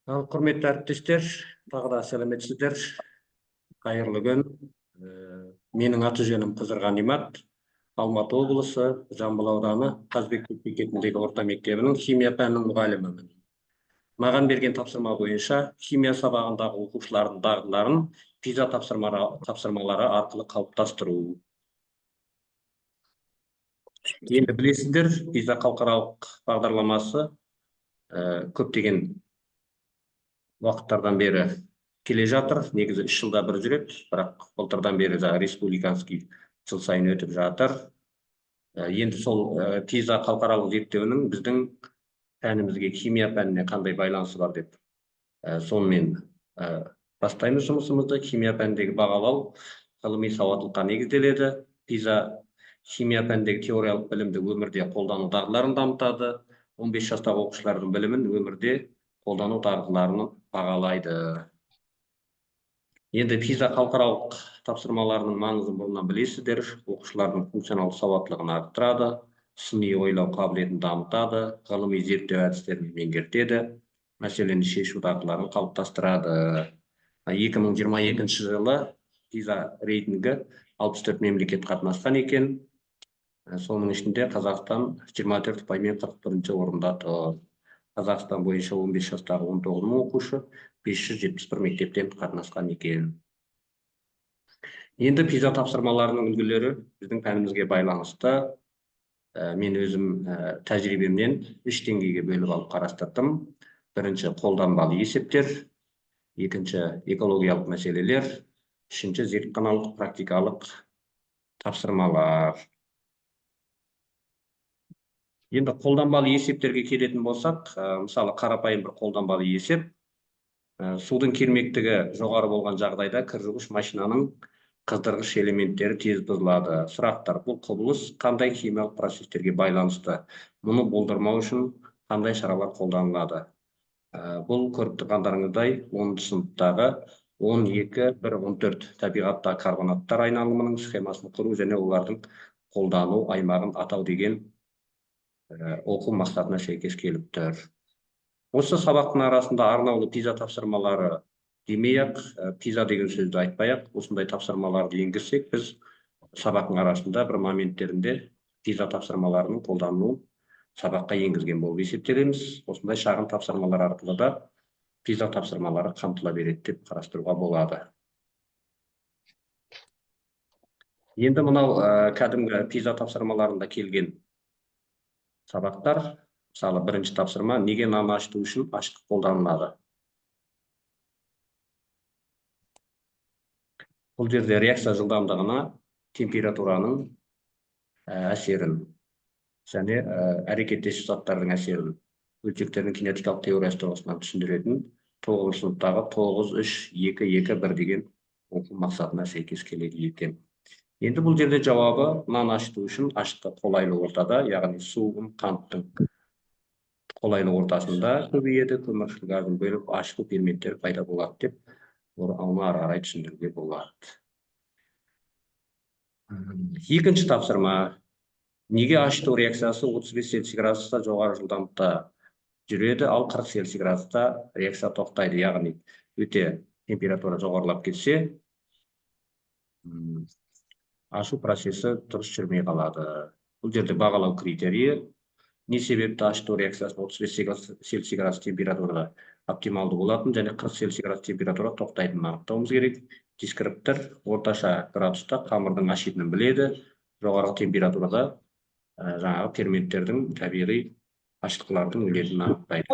Ал, құрметті әріптестер, тағы да сәлеметсіздер. Қайырлы күн. Менің аты жөнім Қызырған Имат. Алматы облысы, Жамбыл ауданы, Қазыбек бекетіндегі орта мектебінің химия пәнінің мұғалімімін. Маған берген тапсырма бойынша химия сабағындағы оқушылардың дағдыларын ПИЗА тапсырмалары арқылы қалыптастыру. Енді білесіздер, ПИЗА халықаралық бағдарламасы көптеген уақыттардан бері келе жатыр. Негізі 3 жылда бір жүреді, бірақ былтырдан бері жаңағы республиканский жыл сайын өтіп жатыр. Енді сол ПИЗА халықаралық зерттеуінің біздің пәнімізге, химия пәніне қандай байланысы бар деп сонымен бастаймыз жұмысымызды. Химия пәніндегі бағалау ғылыми сауаттылыққа негізделеді. ПИЗА химия пәніндегі теориялық білімді өмірде қолдану дағдыларын дамытады. 15 жастағы оқушылардың білімін өмірде қолдану дағдыларын бағалайды. Енді ПИЗА халықаралық тапсырмаларының маңызын бұрыннан білесіздер. Оқушылардың функционалдық сауаттылығын арттырады, сыни ойлау қабілетін дамытады, ғылыми зерттеу әдістерін меңгертеді, мәселені шешу дағдыларын қалыптастырады. 2022 жылы ПИЗА рейтингі 64 мемлекет қатынасқан екен. Соның ішінде Қазақстан 24 ұпаймен 41 орында тұр. Қазақстан бойынша 15 жастағы 19 мың оқушы 571 мектептен қатынасқан екен. Енді ПИЗА тапсырмаларының үлгілері біздің пәнімізге байланысты. Мен өзім тәжірибемнен 3 деңгейге бөліп алып қарастырдым. Бірінші қолданбалы есептер, екінші экологиялық мәселелер, үшінші зертханалық практикалық тапсырмалар. Енді қолданбалы есептерге келетін болсақ, мысалы қарапайым бір қолданбалы есеп, судың кермектігі жоғары болған жағдайда кір жуғыш машинаның қыздырғыш элементтері тез бұзылады. Сұрақтар: бұл құбылыс қандай химиялық процестерге байланысты? Мұны болдырмау үшін қандай шаралар қолданылады? Бұл көріп тұрғандарыңыздай 10 сыныптағы 12, 1, 14 табиғатта карбонаттар айналымының схемасын құру және олардың қолдану аймағын атау деген оқу мақсатына сәйкес келіп тұр. Осы сабақтың арасында арнаулы ПИЗА тапсырмалары демей-ақ, ПИЗА деген сөзді айтпай-ақ, осындай тапсырмаларды енгізсек, біз сабақтың арасында бір моменттерінде ПИЗА тапсырмаларының қолданылуын сабаққа енгізген болып есептелеміз. Осындай шағын тапсырмалар арқылы да ПИЗА тапсырмалары қамтыла береді деп қарастыруға болады. Енді мынау кәдімгі ПИЗА тапсырмаларында келген сабақтар. Мысалы, бірінші тапсырма: неге нан ашыту үшін ашытқы қолданылады? Бұл жерде реакция жылдамдығына температураның әсерін және әрекеттесуші заттардың әсерін бөлшектердің кинетикалық теориясы тұрғысынан түсіндіретін 9 сыныптағы 9, 3, 2, 2, 1 деген оқу мақсатына сәйкес келеді екен. Енді бұл жерде жауабы нан ашыту үшін ашытқы қолайлы ортада, яғни су, ұн, қанттың қолайлы ортасында көбейеді, көмірқышқыл газын бөліп ашыту ферменттері пайда болады деп оны ары қарай түсіндіруге болады. Екінші тапсырма: неге ашыту реакциясы 35 Цельсий градуста жоғары жылдамдықта жүреді, ал 40 Цельсий градуста реакция тоқтайды, яғни өте температура жоғарылап кетсе, ашу процесі дұрыс жүрмей қалады. Бұл жерде бағалау критерийі: не себепті ашыту реакциясы 35 Цельсий градус температурада оптималды болатын және 40 Цельсий градус температура тоқтайтынын анықтауымыз керек. Дескриптор орташа градуста қамырдың ашитынын біледі, жоғарғы температурада жаңағы ферменттердің, табиғи ашытқылардың өлетінін анықтайды.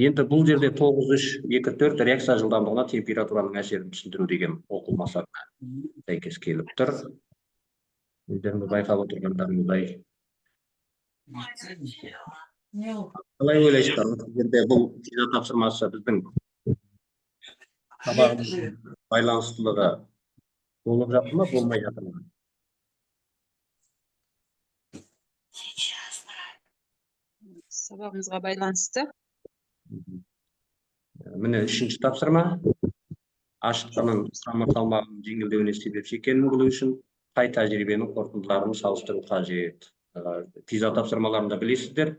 Енді бұл жерде 9, 3, 2, 4 реакция жылдамдығына температураның әсерін түсіндіру деген оқу мақсатына сәйкес келіп тұр. Өздеріңіз байқап отырғандарыңыздай. Қалай ойлайсыздар, осы жерде бұл ПИЗА тапсырмасы біздің сабағымыздың байланыстылығы болып жатыр ма, болмай жатыр ма? Сабағымызға байланысты. Міне үшінші тапсырма. Ашытқының қамыр салмағының жеңілдеуіне себепші екенін білу үшін қай тәжірибенің қорытындыларын салыстыру қажет? ПИЗА тапсырмаларында білесіздер,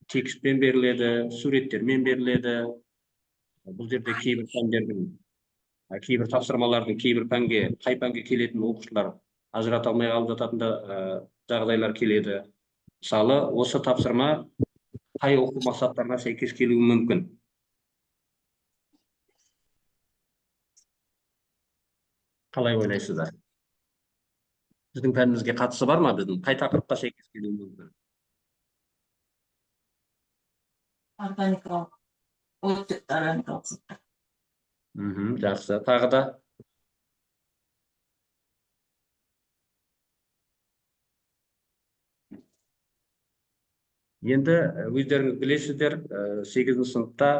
Текстпен беріледі, суреттермен беріледі. Бұл жерде кейбір пәндердің, кейбір тапсырмалардың кейбір пәнге, қай пәнге келетінін оқушылар ажырата алмай қалып жататын да жағдайлар келеді. Мысалы, осы тапсырма қай оқу мақсаттарына сәйкес келуі мүмкін? Қалай ойлайсыздар? Біздің пәнімізге қатысы бар ма, біздің қай тақырыпқа сәйкес келуі мүмкін? Органикалық, оттекті органикалық заттар. Жақсы. Тағы да? Енді өздеріңіз білесіздер, 8 сыныпта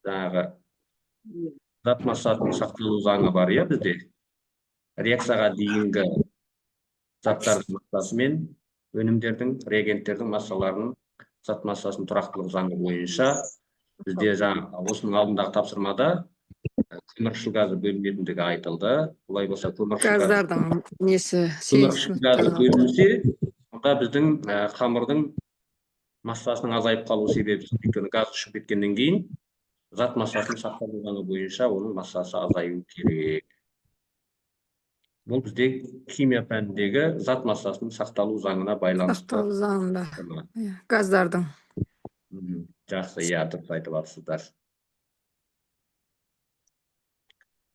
жаңағы зат массасының сақталу заңы бар, иә, бізде. Реакцияға дейінгі заттардың массасы мен өнімдердің, реагенттердің массаларының зат массасының тұрақтылық заңы бойынша бізде жаңа осының алдындағы тапсырмада көмірқышқыл газы бөлінетіндігі айтылды. Олай болса, көмірқышқыл газы Газдардың несі сегізінші көмірқышқыл газы сыныптағы. бөлінсе, онда біздің қамырдың массасының азайып қалу себебі, өйткені газ ұшып кеткеннен кейін зат массасының сақталу заңы бойынша оның массасы азаю керек. Бұл бізде химия пәніндегі зат массасының сақталу заңына байланысты. Сақталу заңында. Тапсырма. Иә, газдардың. Жақсы, иә, дұрыс айтып жатсыздар.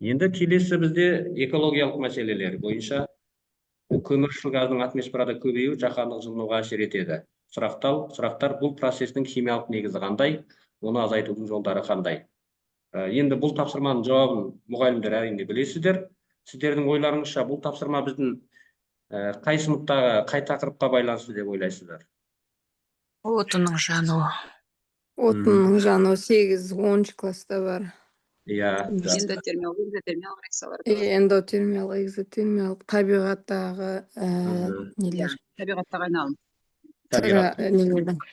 Енді келесі бізде экологиялық мәселелер бойынша көмірқышқыл газының атмосферада көбеюі жаһандық жылынуға әсер етеді. Сұрақтар бұл процестің химиялық негізі қандай, оны азайтудың жолдары қандай? Енді бұл тапсырманың жауабын мұғалімдер әрине білесіздер. Сіздердің ойларыңызша бұл тапсырма біздің қай сыныптағы, қай тақырыпқа байланысты деп ойлайсыздар? Отынның жануы. Отынның жануы 8-10 класста бар. Иә, жақсы. Эндотермиялық, экзотермиялық реакциялар да бар. Эндотермиялық, экзотермиялық, табиғаттағы нелер. Табиғаттағы айналым. Табиғат. Тірі нелердің.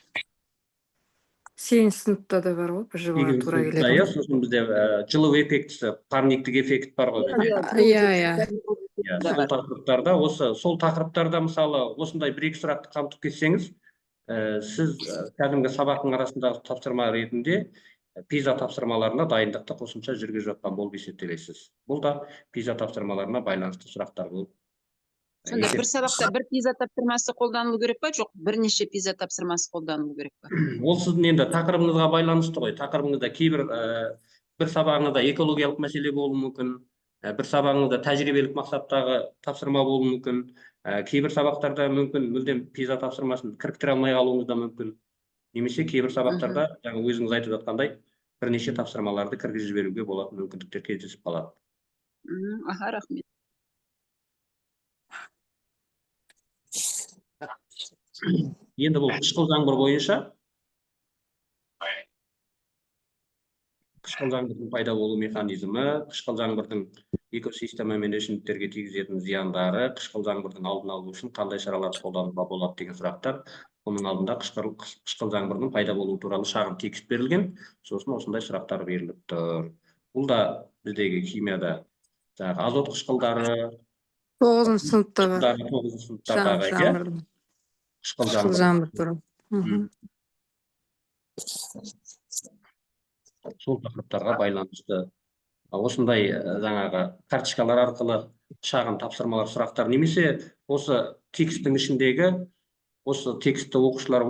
8 сыныпта да бар ғой, бір жылға Сегізінші тура сыныпта, келеді. иә, сосын бізде жылу эффектісі, парниктік эффект бар ғой бізде. Иә, иә. Иә, Да сол бар. тақырыптарда, осы сол тақырыптарда мысалы осындай бір екі сұрақты қамтып кетсеңіз, сіз кәдімгі сабақтың арасындағы тапсырма ретінде ПИЗа тапсырмаларына дайындықты қосымша жүргізіп жатқан болып есептелесіз. Бұл да ПИЗа тапсырмаларына байланысты сұрақтар болып Сонда бір сабақта бір ПИЗа тапсырмасы қолданылу керек па, жоқ бірнеше ПИЗа тапсырмасы қолданылу керек па? Ол сіздің енді тақырыбыңызға байланысты ғой. Тақырыбыңызда кейбір бір сабағыңызда экологиялық мәселе болуы мүмкін, бір сабағыңызда тәжірибелік мақсаттағы тапсырма болуы мүмкін, кейбір сабақтарда мүмкін мүлдем ПИЗа тапсырмасын кіріктіре алмай қалуыңыз да мүмкін. Немесе кейбір сабақтарда жаңа өзіңіз айтып жатқандай бірнеше тапсырмаларды кіргізіп жіберуге болатын мүмкіндіктер кездесіп қалады. Аха, рахмет. Енді бұл қышқыл жаңбыр бойынша қышқыл жаңбырдың пайда болу механизмі, қышқыл жаңбырдың экосистема мен өсімдіктерге тигізетін зияндары, қышқыл жаңбырдың алдын алу үшін қандай шаралар қолдануға болады деген сұрақтар. Оның алдында қышқыл жаңбырдың пайда болуы туралы шағын текст берілген, сосын осындай сұрақтар беріліп тұр. Бұл да біздегі химияда жаңағы азот қышқылдары, 9 сыныпта бар. қышқылдары, 9 сыныптардағы, иә? Жаңбырдың. Қышқыл Қышқыл жаңбыр. жаңбыр туралы. Сол тақырыптарға байланысты осындай жаңағы карточкалар арқылы шағын тапсырмалар, сұрақтар немесе осы тексттің ішіндегі осы текстті оқушылар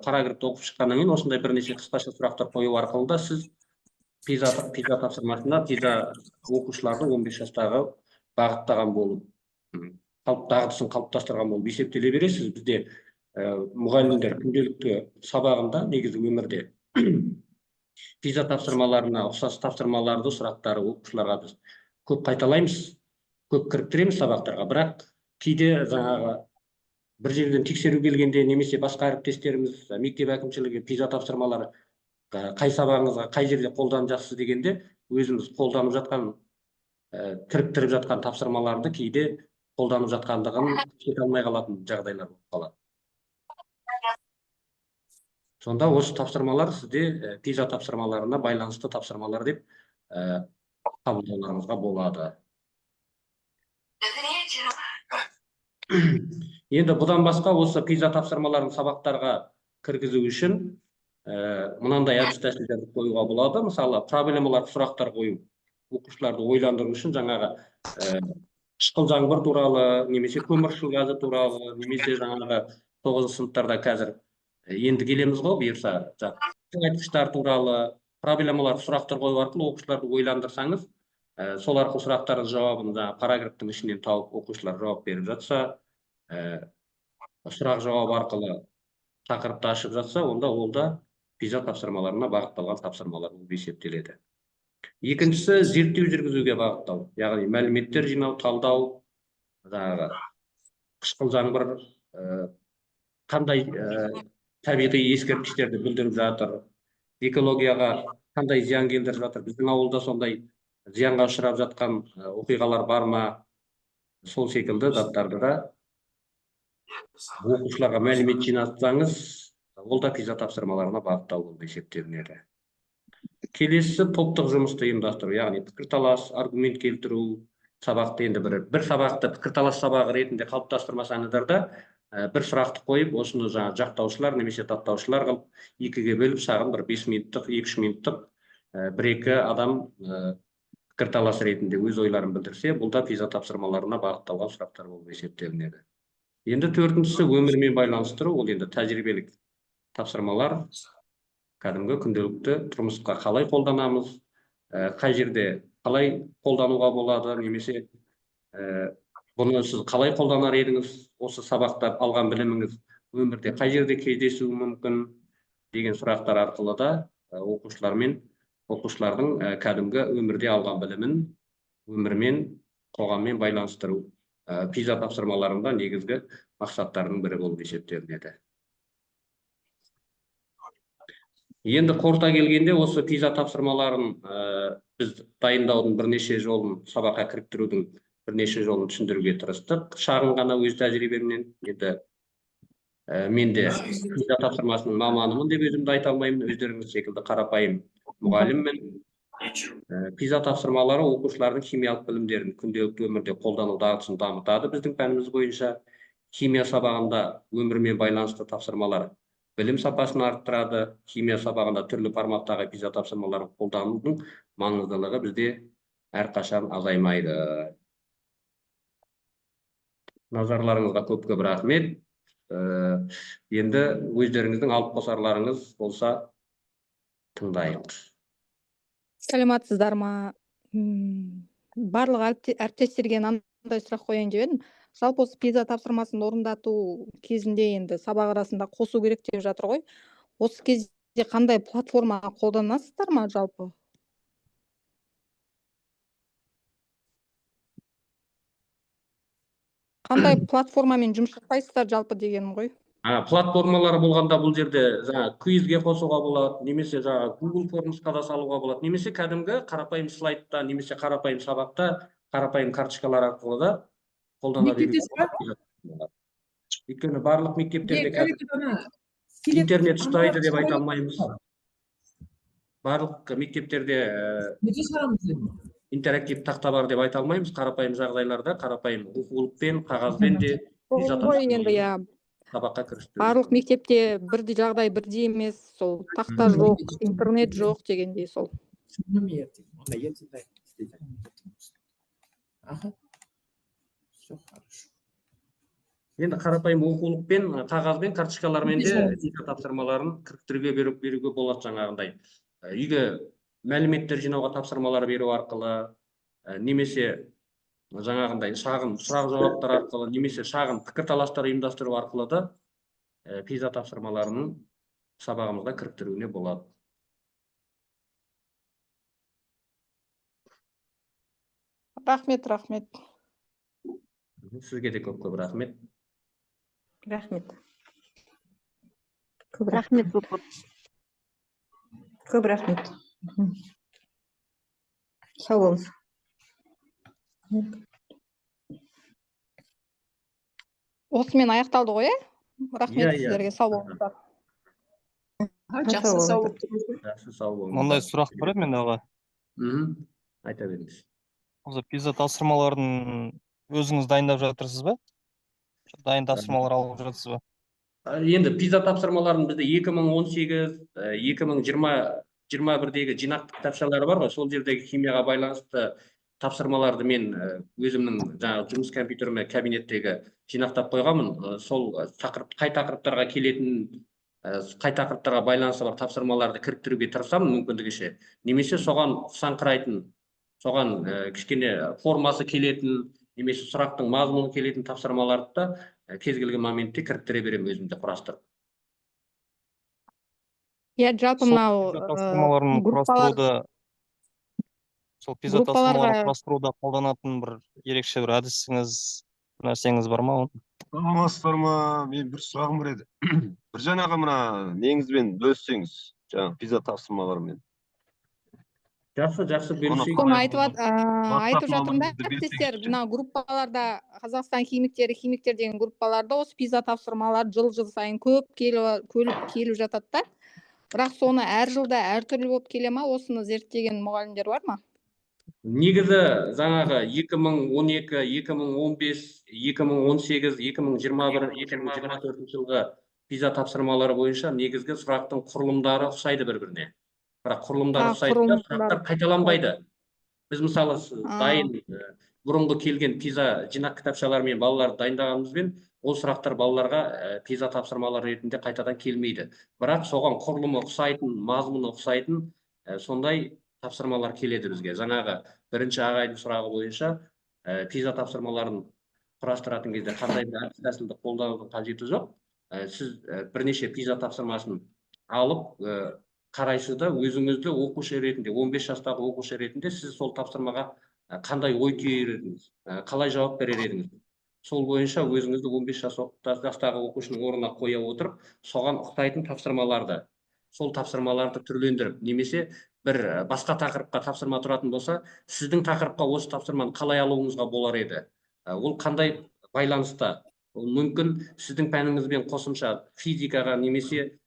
параграфты оқып шыққаннан кейін осындай бірнеше қысқаша сұрақтар қою арқылы да сіз ПИЗа тапсырмасында ПИЗа оқушыларды 15 жастағы бағыттаған болып, дағдысын қалыптастырған болып есептеле бересіз. Бізде мұғалімдер күнделікті сабағында негізі өмірде ПИЗа тапсырмаларына ұқсас тапсырмаларды, сұрақтары оқушыларға біз көп қайталаймыз, көп кіріктіреміз сабақтарға, бірақ кейде жаңағы бір жерден тексеру келгенде немесе басқа әріптестеріміз, мектеп әкімшілігі ПИЗа тапсырмалары қай сабағыңызға қай жерде қолданып жатсыз дегенде өзіміз қолданып жатқан, кіріктіріп жатқан тапсырмаларды кейде қолданып жатқандығын көрсете алмай қалатын жағдайлар болып қалады. Сонда осы тапсырмалар сізде ПИЗа тапсырмаларына байланысты тапсырмалар деп қабылдауларыңызға болады. Енді бұдан басқа осы ПИЗа тапсырмаларын сабақтарға кіргізу үшін Мынандай әдіс тәсілдерді қоюға болады. Мысалы, проблемалар, сұрақтар қою, оқушыларды ойландыру үшін жаңағы қышқыл жаңбыр туралы, немесе көмірқышқыл газы туралы, немесе жаңағы 9 сыныптарда қазір енді келеміз ғой, бұйырса, тыңайтқыштар туралы проблемалар, сұрақтар қою арқылы оқушыларды ойландырсаңыз, сол арқылы сұрақтардың жауабын жаңағы параграфтың ішінен тауып оқушылар жауап беріп жатса, сұрақ жауап арқылы тақырыпты ашып жатса, онда ол да ПИЗА тапсырмаларына бағытталған тапсырмалар болып есептеледі. Екіншісі, зерттеу жүргізуге бағыттау, яғни мәліметтер жинау, талдау, жаңағы қышқыл жаңбыр қандай табиғи ескерткіштерді бүлдіріп жатыр, экологияға қандай зиян келтіріп жатыр, біздің ауылда сондай зиянға ұшырап жатқан оқиғалар бар ма, сол секілді заттарды да оқушыларға мәлімет жинатсаңыз, ол да ПИЗА тапсырмаларына бағыттау болып есептелінеді. Келесісі, топтық жұмысты ұйымдастыру, яғни пікірталас, аргумент келтіру, сабақты енді бір сабақты пікірталас сабағы ретінде қалыптастырмасаңыздар да, бір сұрақты қойып, осыны жаңа жақтаушылар немесе таптаушылар қылып екіге бөліп, шағын бір 5 минуттық, 2-3 минуттық бір-екі адам пікірталас ретінде өз ойларын білдірсе, бұл да ПИЗА тапсырмаларына бағытталған сұрақтар болып есептелінеді. Енді төртіншісі, өмірмен байланыстыру, ол енді тәжірибелік тапсырмалар, кәдімгі күнделікті тұрмысқа қалай қолданамыз, қай жерде қалай қолдануға болады, немесе бұны сіз қалай қолданар едіңіз, осы сабақта алған біліміңіз өмірде қай жерде кездесуі мүмкін деген сұрақтар арқылы да оқушылармен, оқушылардың кәдімгі өмірде алған білімін өмірмен, қоғаммен байланыстыру ПИЗА тапсырмаларында негізгі мақсаттарының бірі болып есептелінеді. Енді қорыта келгенде, осы ПИЗА тапсырмаларын біз дайындаудың бірнеше жолын, сабаққа кіріктірудің бірнеше жолын түсіндіруге тырыстық. Шағын ғана өз тәжірибемнен. Енді мен де ПИЗА тапсырмасының маманымын деп өзімді айта алмаймын, өздеріңіз секілді қарапайым мұғаліммін. ПИЗА тапсырмалары оқушылардың химиялық білімдерін күнделікті өмірде қолдану дағдысын дамытады. Біздің пәніміз бойынша химия сабағында өмірмен байланысты тапсырмалар білім сапасын арттырады. Химия сабағында түрлі форматтағы ПИЗА тапсырмаларын қолданудың маңыздылығы бізде әрқашан азаймайды. Назарларыңызға көп-көп рахмет. Енді өздеріңіздің алып қосарларыңыз болса тыңдайық. Сәлеметсіздер ма? Барлық әріптестерге мынандай сұрақ қояйын деп едім. Жалпы осы ПИЗА тапсырмасын орындату кезінде енді сабақ арасында қосу керек деп жатыр ғой. Осы кезде қандай платформа қолданасыздар ма жалпы? Қандай платформамен жұмыс жасайсыздар жалпы дегенім ғой? Платформалар болғанда бұл жерде жаңа квизге қосуға болады, немесе жаңа Google Formsқа да салуға болады, немесе кәдімгі қарапайым слайдта, немесе қарапайым сабақта, қарапайым карточкалар арқылы да қолдана беруге болады. Өйткені барлық мектептерде интернет ұстайды деп айта алмаймыз. Барлық мектептерде интерактив тақта бар деп айта алмаймыз. Қарапайым жағдайларда, қарапайым оқулықпен, қағазбен де сабаққа кірістіру. Барлық мектепте бірдей жағдай бірдей емес, сол тақта жоқ, интернет жоқ дегендей сол. Енді қарапайым оқулықпен, қағазбен, карточкалармен де ПИЗА тапсырмаларын кіріктіруге беруге болады жаңағындай. Үйге мәліметтер жинауға тапсырмалар беру арқылы, немесе жаңағындай шағын сұрақ жауаптар арқылы, немесе шағын пікірталастар ұйымдастыру арқылы да ПИЗА тапсырмаларының сабағымызға кіріктіруіне болады. Рахмет, рахмет. Сізге де көп-көп рахмет. Рахмет. Көп рахмет. Көп рахмет. Сау болыңыз. Осымен аяқталды ғой, ә? Рахмет сіздерге, сау болыңыздар. Жақсы, сау болыңыз. Жақсы, сау болыңыз. Мындай сұрақ бар еді менде, аға. Айта беріңіз. Осы ПИЗА тапсырмаларын өзіңіз дайындап жатырсыз ба? Дайын тапсырмалар алып жатырсыз ба? Енді ПИЗа тапсырмаларын бізде 2018, 2020, 21-дегі жинақтық кітапшалары бар ғой, сол жердегі химияға байланысты тапсырмаларды мен өзімнің жаңағы жұмыс компьютеріме кабинеттегі жинақтап қойғанмын. Сол тақырып, қай тақырыптарға келетін, қай тақырыптарға байланысы бар тапсырмаларды кіріктіруге тырысамын мүмкіндігінше. Немесе соған ұқсаңқырайтын, соған кішкене формасы келетін, немесе сұрақтың мазмұны келетін тапсырмаларды да кез келген моментте кіріктіре беремін өзімде құрастырып. Иә, жалпы Сол мынау ПИЗа тапсырмаларын группалар құрастыруда, сол ПИЗа группаларға тапсырмаларын құрастыруда қолданатын бір ерекше бір әдісіңіз, нәрсеңіз бар ма? Саламатсыздар ма? Мен бір сұрағым бар еді. Біржан аға, мына неңізбен бөліссеңіз, жаңағы ПИЗа тапсырмаларымен. Жақсы, жақсы, Оны бөлісейік. Соны қалай айтып WhatsApp айтып жатырмын да, номеріңізді әріптестер, берсеңізші. мына группаларда Қазақстан химиктері, химиктер деген группаларда осы ПИЗа тапсырмалары жыл-жыл сайын көп келіп жатады да. Бірақ соны әр жылда әртүрлі болып келе ма, осыны зерттеген мұғалімдер бар ма? Негізі жаңағы 2012, 2015, 2018, 2021, 2024 жылғы ПИЗа тапсырмалары бойынша негізгі сұрақтың құрылымдары ұқсайды бір-біріне. Бірақ құрылымдары ұқсайды да, құрылымдары сұрақтар қайталанбайды. Біз мысалы дайын бұрынғы келген ПИЗа жинақ кітапшаларымен балаларды дайындағанымызбен ол сұрақтар балаларға ПИЗа тапсырмалары ретінде қайтадан келмейді. Бірақ соған құрылымы ұқсайтын, мазмұны ұқсайтын сондай тапсырмалар келеді бізге. Жаңағы бірінші ағайдың сұрағы бойынша ПИЗа тапсырмаларын құрастыратын кезде қандай бір әдіс тәсілді қолданудың қажеті жоқ. Сіз бірнеше ПИЗа тапсырмасын алып қарайсыз да, өзіңізді оқушы ретінде, 15 жастағы оқушы ретінде сіз сол тапсырмаға қандай ой түйер едіңіз, қалай жауап берер едіңіз? Сол бойынша өзіңізді 15 жастағы оқушының орнына қоя отырып, соған ұқсайтын тапсырмаларды, сол тапсырмаларды түрлендіріп, немесе бір басқа тақырыпқа тапсырма тұратын болса, сіздің тақырыпқа осы тапсырманы қалай алуыңызға болар еді? Ол қандай байланыста? Ол мүмкін сіздің пәніңізбен қосымша физикаға немесе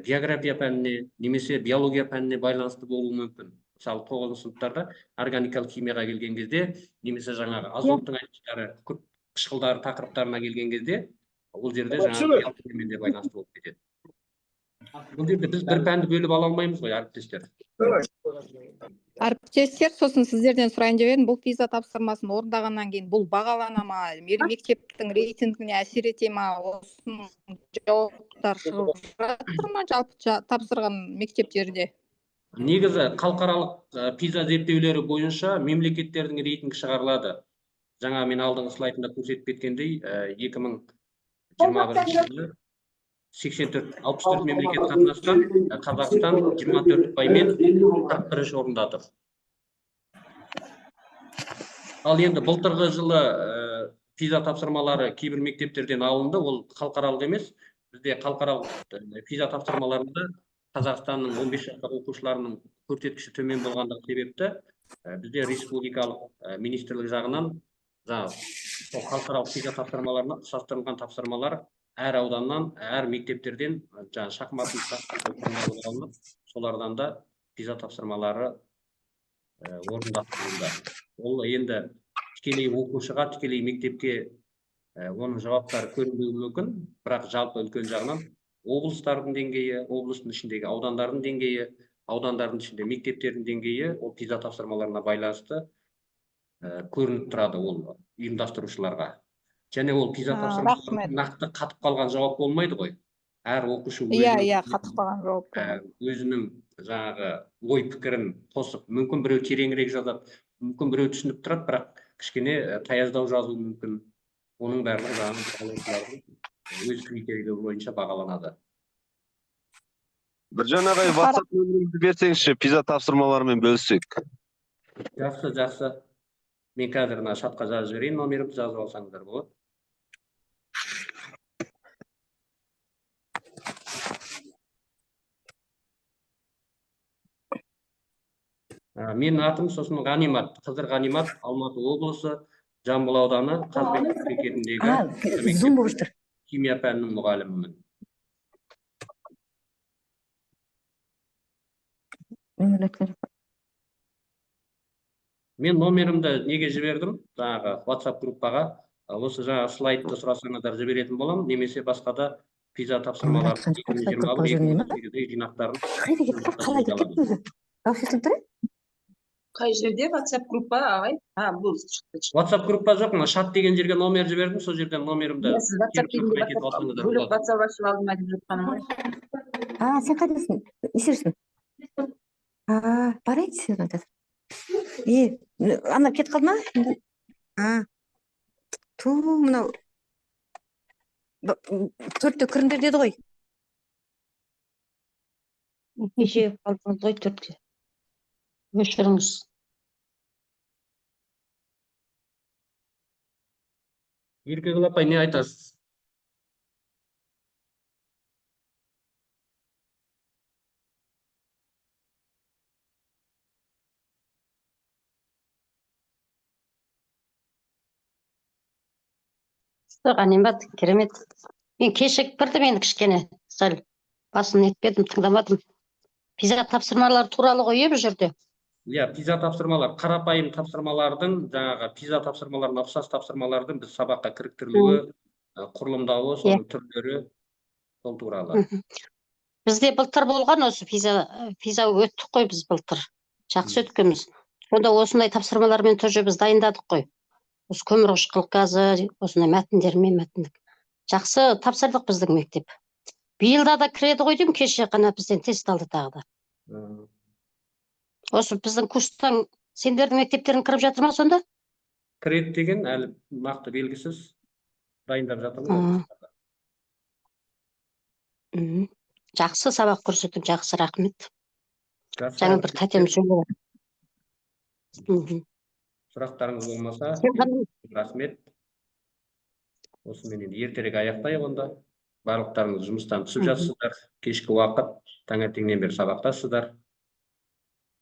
география пәніне, немесе биология пәніне байланысты болуы мүмкін. Мысалы, 9 сыныптарда органикалық химияға келген кезде, немесе жаңағы азоттың айнытқыштары, күкірт қышқылдары тақырыптарына келген кезде, ол жерде жаңағы биологиямен де байланысты болып кетеді. Бұл жерде біз бір пәнді бөліп ала алмаймыз ғой, әріптестер. Әріптестер, сосын сіздерден сұрайын деп едім, бұл ПИЗа тапсырмасын орындағаннан кейін бұл бағалана ма, мектептің рейтингіне әсер ете ма, осының жауаптар шығып жатыр ма жалпы тапсырған мектептерде? Негізі халықаралық ПИЗа зерттеулері бойынша мемлекеттердің рейтингі шығарылады. Жаңа мен алдыңғы слайдымда көрсетіп кеткендей, 2021 жылы 84, 64 мемлекет қатынасқан, Қазақстан 24 ұпаймен 41 орында тұр. Ал енді былтырғы жылы ПИЗа тапсырмалары кейбір мектептерден алынды, ол халықаралық емес. Бізде халықаралық ПИЗа тапсырмаларында Қазақстанның 15 жастағы оқушыларының көрсеткіші төмен болғандығы себепті, бізде республикалық министрлік жағынан жаңағы сол халықаралық ПИЗа тапсырмаларына ұқсастырылған тапсырмалар әр ауданнан, әр мектептерден жаңағы шахмат алынып, солардан да ПИЗа тапсырмалары орындалуда. Ол енді тікелей оқушыға, тікелей мектепке оның жауаптары көрінбеуі мүмкін, бірақ жалпы үлкен жағынан облыстардың деңгейі, облыстың ішіндегі аудандардың деңгейі, аудандардың ішінде мектептердің деңгейі ол ПИЗа тапсырмаларына байланысты көрініп тұрады ол ұйымдастырушыларға. Және ол ПИЗа тапсырмалары нақты қатып қалған жауап болмайды ғой. Әр оқушы Қатып қалған жауап болмайды. өзінің жаңағы ой пікірін қосып, мүмкін біреу тереңірек жазады, мүмкін біреу түсініп тұрады, бірақ кішкене таяздау жазуы мүмкін. Оның барлығы жаңағы бағалаушылардың өз критерийлері бойынша бағаланады. Біржан ағай, WhatsApp нөміріңізді берсеңізші, ПИЗа тапсырмаларымен бөліссек. Жақсы, жақсы. Мен қазір мына чатқа жазып жіберейін, номерімді жазып алсаңыздар болады. Менің атым сосын Ғанимат, Қызыр Ғанимат, Алматы облысы, Жамбыл ауданы, Қазбек мемлекетіндегі Зум болып тұр. химия пәнінің мұғалімімін. Мен номерімді неге жібердім? Жаңағы WhatsApp группаға. Осы жаңағы слайдты сұрасаңыздар жіберетін боламын, немесе басқа да ПИЗа тапсырмалары айтқан жоқ қой, группа жібермей ма? 2021-2018 жинақтарын Қайда кетіп қалды, қалай кетіп кетті өзі? Дауыс естіліп тұр, иә? Қай жерде WhatsApp группа, ағай? А, бұл шықты, шықты. WhatsApp группа жоқ, мына чат деген жерге номер жібердім, сол жерден номерімді Иә, сіз WhatsApp теріп дегенде етіп алсаңыздар бөлек болады. WhatsApp ашып алдым ба деп жатқаным ғой. А, сен қайдасың? Не істеп жүрсің? А, барайын сен қазір. Е, ана кетіп қалды ма? А, ту, мынау 4-те кіріңдер деді ғой. Кеше қалдыңыз ғой 4-ке. Өшіріңіз. Еркегүл апай, не айтасыз? Ғанимат, керемет. Мен кешігіп кірдім енді, кішкене сәл басын нетпедім, тыңдамадым. ПИЗа тапсырмалары туралы ғой, иә, бұл жерде? Иә, ПИЗа тапсырмалар, қарапайым тапсырмалардың, жаңағы ПИЗа тапсырмаларына ұқсас тапсырмалардың біз сабаққа кіріктірілуі, құрылымдауы, соның түрлері, сол туралы. Бізде былтыр болған осы ПИЗа өттік қой біз былтыр. Жақсы өткенбіз. Сонда осындай тапсырмалармен тоже біз дайындадық қой. Осы көмірқышқыл газы, осындай мәтіндермен мәтіндік. Жақсы тапсырдық біздің мектеп. Биылда да кіреді ғой деймін, кеше ғана бізден тест алды тағы да. Осы біздің курстан сендердің мектептерің кіріп жатыр ма сонда? Кіреді деген әлі нақты белгісіз. Дайындап жатырмыз. Жақсы сабақ көрсеттің, жақсы, рахмет. Жаңа бір тәтем сөйледі. Сұрақтарыңыз болмаса, рахмет. Осымен енді ертерек аяқтайық онда. Барлықтарыңыз жұмыстан түсіп жатсыздар. Кешкі уақыт, таңертеңнен бері сабақтасыздар.